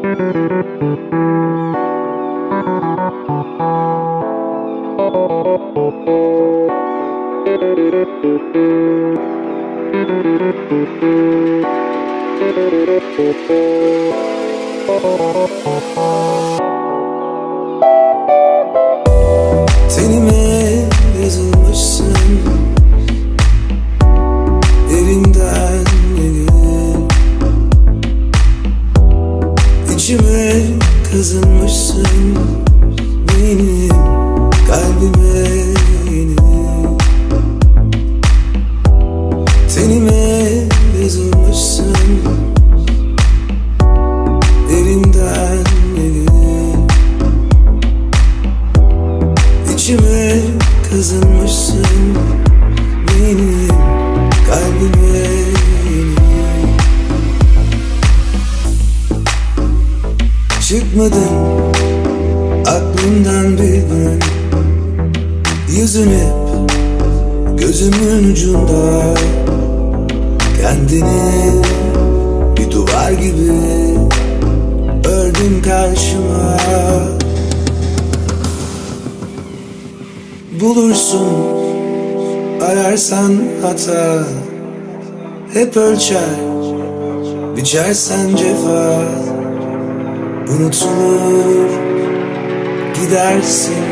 Tenime yazılmışsın derinden derin, İçime kazınmışsın benim kalbime yeni. Tenime yazılmışsın derinden derin, İçime kazınmışsın benim kalbime yeni. Çıkmadın aklımdan bir gün, yüzün hep gözümün ucunda. Kendini bir duvar gibi ördün karşıma. Bulursun ararsan hata, hep ölçer biçersen cefa. Unutulur gidersin,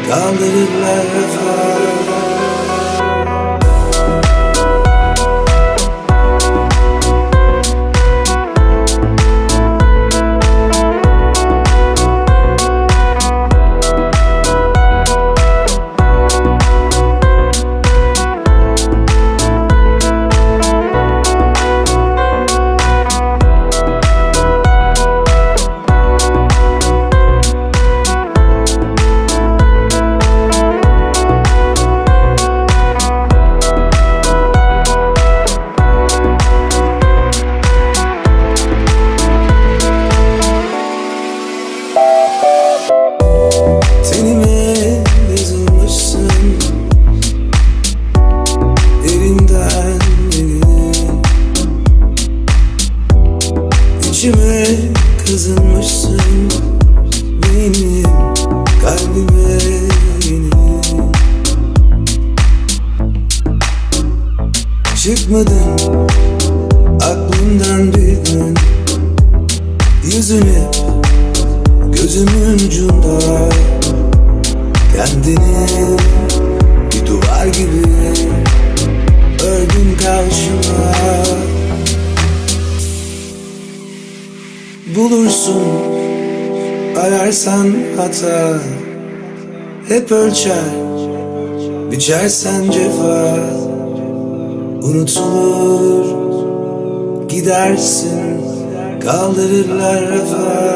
kaldırırlar rafa. Tenime yazılmışsın derinden derin, İçime kazınmışsın benim kalbime yeni. Çıkmadın aklımdan bir gün, yüzün hep gözümün ucunda. Kendini bir duvar gibi ördün karşıma. Bulursun ararsan hata, hep ölçer biçersen cefa. Unutulur gidersin, kaldırırlar rafa.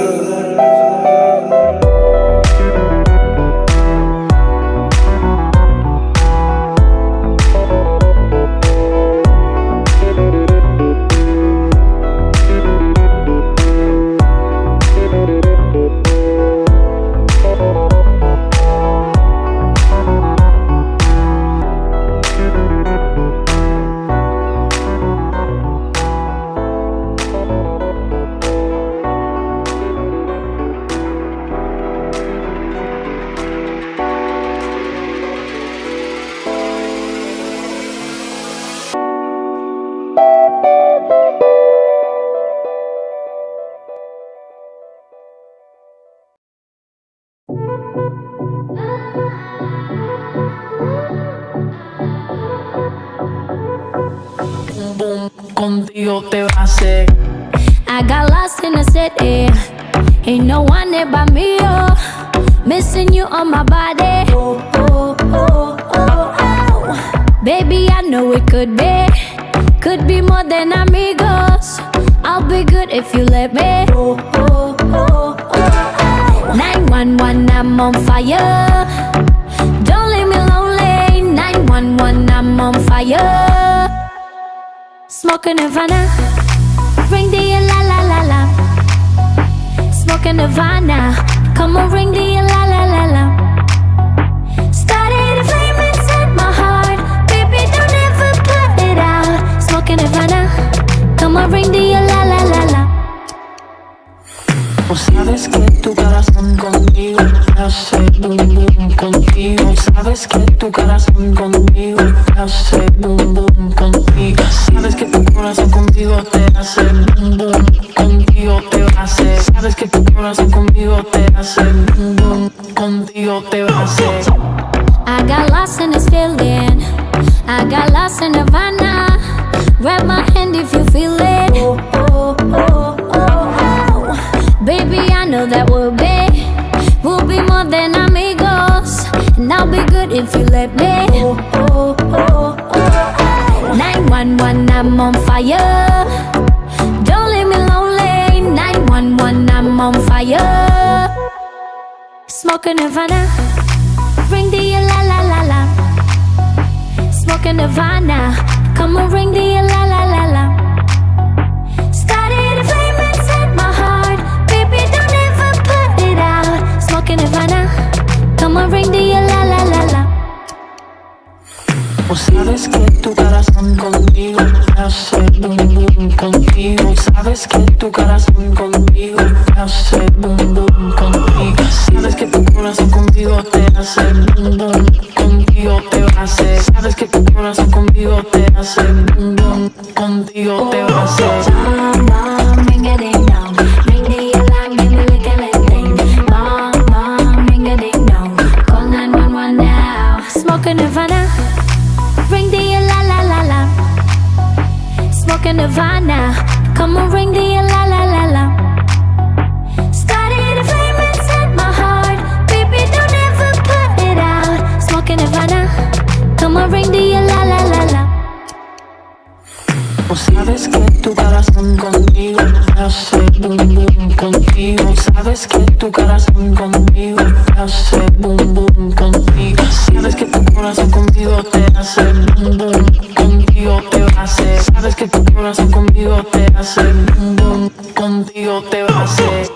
Contigo te va a hacer. I got lost in the city. Ain't no one there but me, oh. Missing you on my body. Oh, oh, oh, oh, oh. Baby, I know it could be more than amigos. I'll be good if you let me. Oh, oh, oh, oh, oh. 911, I'm on fire. Don't leave me lonely. 911, I'm on fire. Smoking Nirvana, ring the la la la la. Smoking Nirvana, come on, ring the la la la la. Started a flame inside my heart, baby, don't ever put it out. Smoking Nirvana, come on, ring the la la la la. Sabes que tu corazón conmigo hace boom boom contigo. Sabes que tu corazón conmigo hace boom boom contigo. Sabes que tu corazón conmigo te hace boom boom contigo te hace. Sabes que tu corazón conmigo te hace boom boom contigo te hace. I got lost in this feeling. I got lost in Nirvana. Grab my hand if you feel it. Oh, oh, oh, oh, oh. Baby, I know that we'll be more than amigos. And I'll be good if you let me. Oh, oh, oh, oh, oh. 911, I'm on fire. Don't leave me lonely. 911, I'm on fire. Smoking Nirvana. Ring the la la la la. Smoking Nirvana. Come on, ring the la la la la. Started a flame inside my heart. Baby, don't ever put it out. Smoking Nirvana. Come on, ring the la la la la. Sabes que tu corazón conmigo hace boom boom contigo. Sabes que tu corazón conmigo hace boom boom contigo. Sabes que tu corazón conmigo te hace boom boom contigo te hace. Sabes que tu corazón conmigo te hace boom boom contigo te hace. Mom, mom, ring a ding dong. Ring the alarm, give me like a thing. Mom, mom, ring a ding dong. Call 911 now. Smoking Nirvana. Ring the la la la la. Smoking Nirvana. Come on, ring the la la la la. Started a flame inside my heart. Baby, don't ever put it out. Smoking Nirvana. Come on, ring the la la la la. Sabes que tu corazón conmigo hace boom boom contigo. Sabes que tu corazón conmigo hace boom boom contigo. Sabes que tu corazón conmigo te hace boom boom contigo te hace. Sabes que tu corazón conmigo te hace boom boom contigo te hace.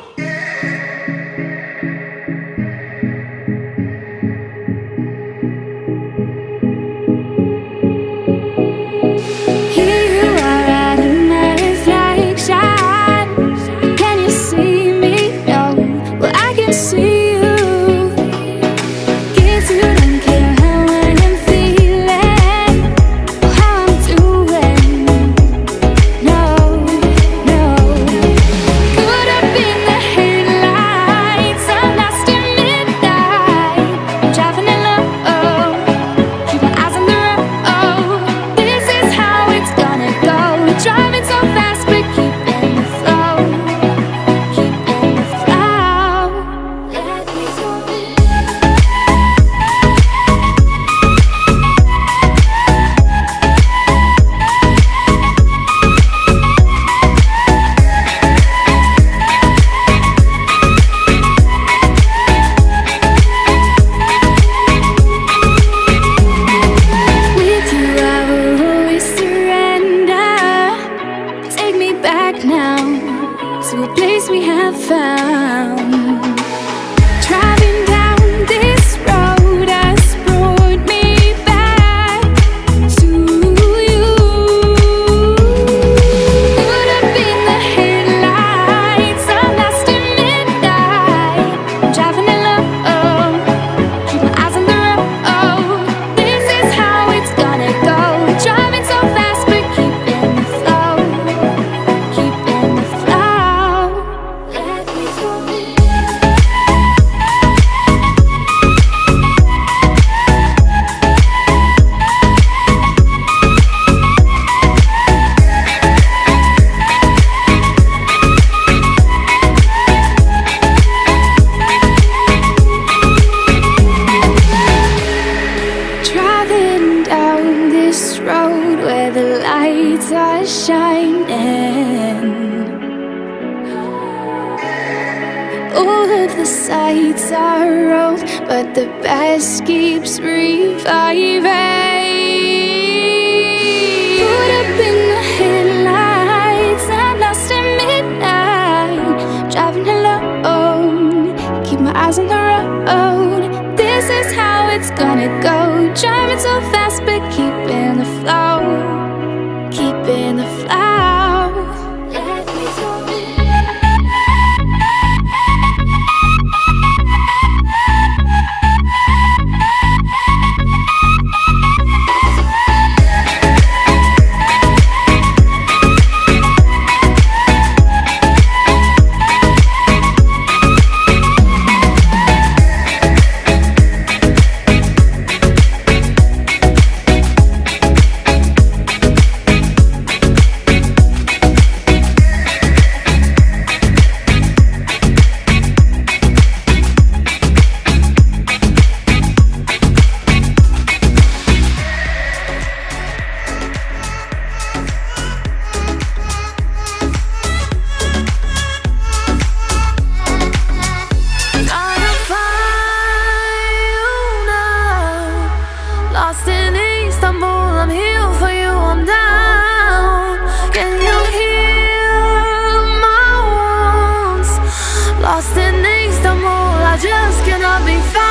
All of the sights are old, but the best keeps reviving. Put up in the headlights, I'm lost at midnight. Driving alone, keep my eyes on the road. This is how it's gonna go. Driving so fast, but keeping the flow, keeping the flow. Let me go. I just cannot be found.